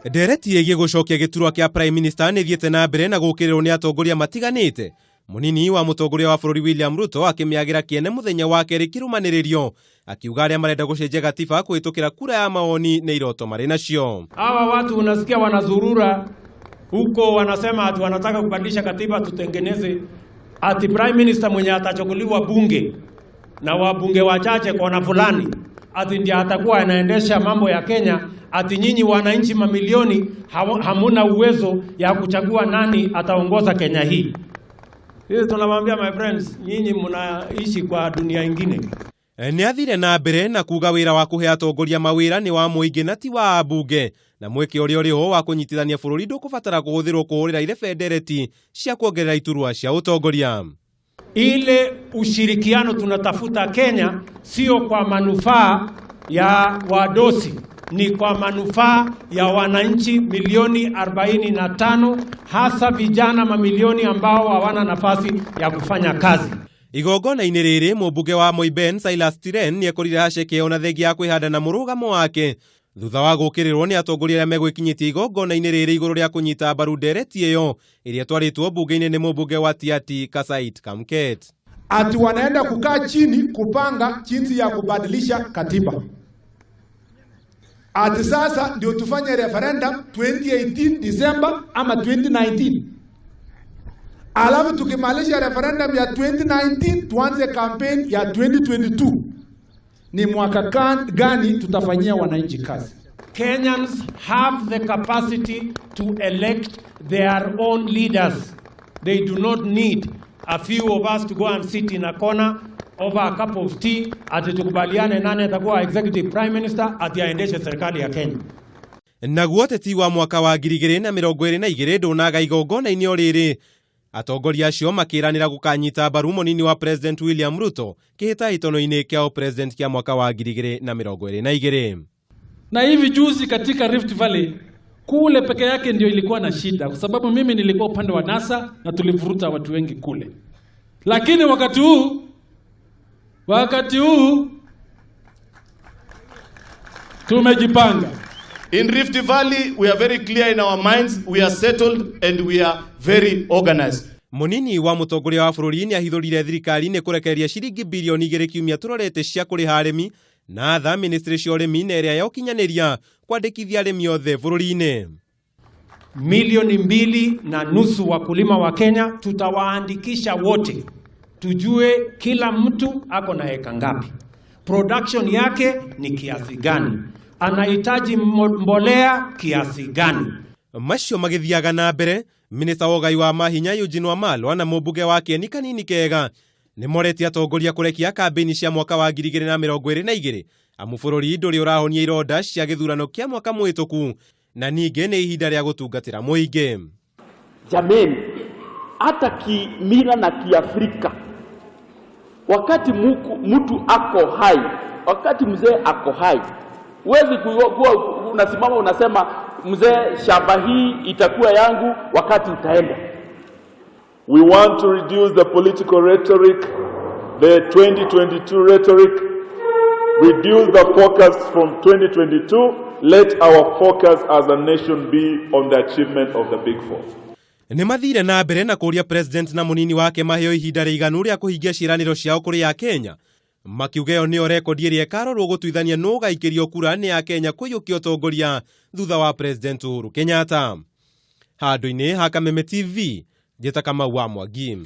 Ndereti ĩgiĩ gũcokia gĩturwa kĩa Prime Minister nĩ thiĩte na mbere na gũkĩrĩrwo nĩ atongoria matiganĩte. Mũnini wa mũtongoria wa bũrũri William Ruto akĩmĩagĩra kĩene mũthenya wa kerĩ kĩrũmanĩrĩrio, akiuga arĩa marenda gũcenjia gatiba kũhĩtũkĩra kura ya maoni nĩ iroto marĩ nacio. Hawa watu unasikia wanazurura huko, wanasema ati wanataka kubadilisha katiba, tutengeneze ati prime minister mwenye atachaguliwa bunge na wabunge wachache kona fulani, ati ndiye atakuwa anaendesha mambo ya Kenya, ati nyinyi wananchi mamilioni hamuna uwezo ya kuchagua nani ataongoza Kenya hii. Sisi tunawaambia my friends, nyinyi mnaishi kwa dunia ingine. Nĩ athire na mbere na kuga wĩra wa kũhe atongoria mawĩra nĩ wa mũingĩ na ti wa ambunge, na mweke ũrĩa ũrĩ ho wa kũnyitithania bũrũri ndũkũbatara kũhũthĩrwo kũhũrĩra irebe ndereti cia kuongerera iturwa cia ũtongoria. Ile ushirikiano tunatafuta Kenya sio kwa manufaa ya wadosi, ni kwa manufaa ya wananchi milioni 45, hasa vijana mamilioni ambao hawana nafasi ya kufanya kazi. Igongona-inĩ rĩrĩ mũmbunge wa Moiben Silas Tiren nĩekorire haceke ona thengia ya kwĩhanda na mũrũgamo wake thutha wa gũkĩrĩrwo nĩ atongoria arĩa megwĩkinyĩtie igongona-inĩ rĩrĩ igũrũ rĩa kũnyita mbaru ndereti ĩyo ĩrĩa ĩtwarĩtwo mbunge-inĩ nĩ mũmbunge wa Tiaty Kasait Kamket. Ati wanaenda kukaa chini kupanga jinsi ya kubadilisha katiba. Ati sasa ndio tufanye referendum 2018 December ama 2019. Alafu tukimalisha referendum ya 2019 tuanze campaign ya 2022. Ni mwaka gani tutafanyia wananchi kazi? Kenyans have the capacity to elect their own leaders. They do not need a few of us to go and sit in a corner over a cup of tea ati tukubaliane nani atakuwa executive prime minister ati aendeshe serikali ya Kenya. Naguo ũteti wa mwaka wa 2022 ndũnaga igongona-inĩ o rĩrĩ. Atongoria acio makĩranĩra gũkanyita mbaru mũnini wa President William Ruto kĩhĩtahĩtano-inĩ kĩa president kĩa mwaka wa 2022. Na hivi juzi katika Rift Valley kule peke yake ndio ilikuwa na shida, kwa sababu mimi nilikuwa upande wa NASA na tulivuruta watu wengi kule. Lakini wakati huu tumejipanga. In Rift Valley, we are very clear in our minds, we are settled and we are very organized. Mũnini wa mũtongoria wa bũrũri nĩ ahithũrire thirikari nĩ kũrekereria ciringi bilioni 2 kiumia tũrorete cia kũrĩha arĩmi na atha ministry cia ũrĩmi na ĩrĩa ya ũkinyanĩria kwandĩkithia arĩmi othe bũrũri-inĩ. 2.5 milioni wakulima wa Kenya tutawaandikisha wote, tujue kila mtu ako na eka ngapi, production yake ni kiasi gani, anahitaji mbolea kiasi gani. Macio magĩthiaga na mbere, minista wa ũgai wa mahinya Eugene Wamalwa na mũmbunge wa Kieni Kanini Kega nĩ moretie atongoria kũrekia kambĩini cia mwaka wa 2022 amu bũrũri ndũrĩ ũrahonia ironda cia gĩthurano kĩa mwaka mũhĩtũku na ningĩ nĩ ihinda rĩa gũtungatĩra mũingĩ. Jameni, hata kimila na Kiafrika, wakati mtu ako hai, wakati mzee ako hai, huwezi kuwa unasimama unasema mzee, shamba hii itakuwa yangu wakati utaenda. We want to reduce the political rhetoric, the 2022 rhetoric, reduce the focus from 2022, let our focus as a nation be on the achievement of the Big Four. Nĩ mathire na mbere na kũũria president na mũnini wake maheo ihinda rĩiganu rĩa kũhingia ciĩranĩro ciao kũrĩ a Kenya, makiuga ĩyo nĩyo rekondi ĩrĩa ĩkarorwo gũtuithania nũ ũgaikĩrio kura nĩ a Kenya kũiyũkia ũtongoria thutha wa President Uhuru Kenyatta. Handũ-inĩ ha Kameme TV, njĩta Kamau wa Mwangi.